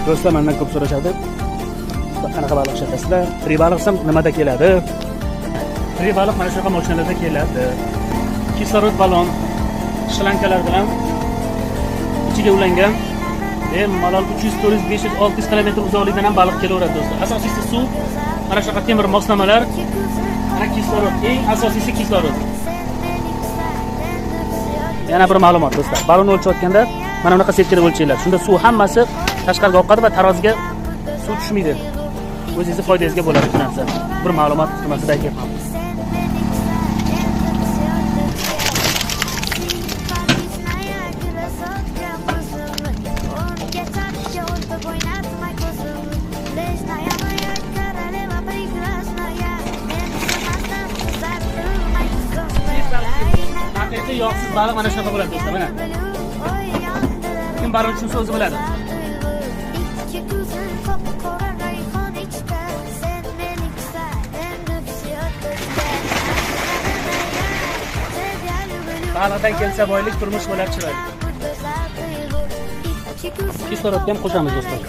Do'stlar mendan ko'p so'rashadi. Qanaqa baliq ishlatasizlar? Tirik baliq desam nimada keladi? Tirik baliq mana shunaqa mashinalarda keladi. Kislorod balon, shlankalar bilan ichiga ulangan. Bemalol 300, 400, 500, 600 kilometr uzoqlikdan ham baliq kelaveradi do'stlar. Asosiysi suv, mana shunaqa temir moslamalar, mana kislorod, eng asosiysi kislorod. Yana bir ma'lumot do'stlar. Balon o'lchayotganda mana bunaqa setkada o'lchanglar. Shunda suv hammasi tashqariga oqadi va taroziga suv tushmaydi. O'zingizni foydangizga bo'ladi bu narsa. Bir ma'lumot nimasida aytyapman. Haqiqiy yog'siz baliq mana shunaqa bo'ladi do'stlar, mana. Kim baliq tushunsa o'zi biladi. Baliqdan kelsa boylik, turmush bo'lar chiroyli. Kislorodga ham qo'shamiz do'stlar.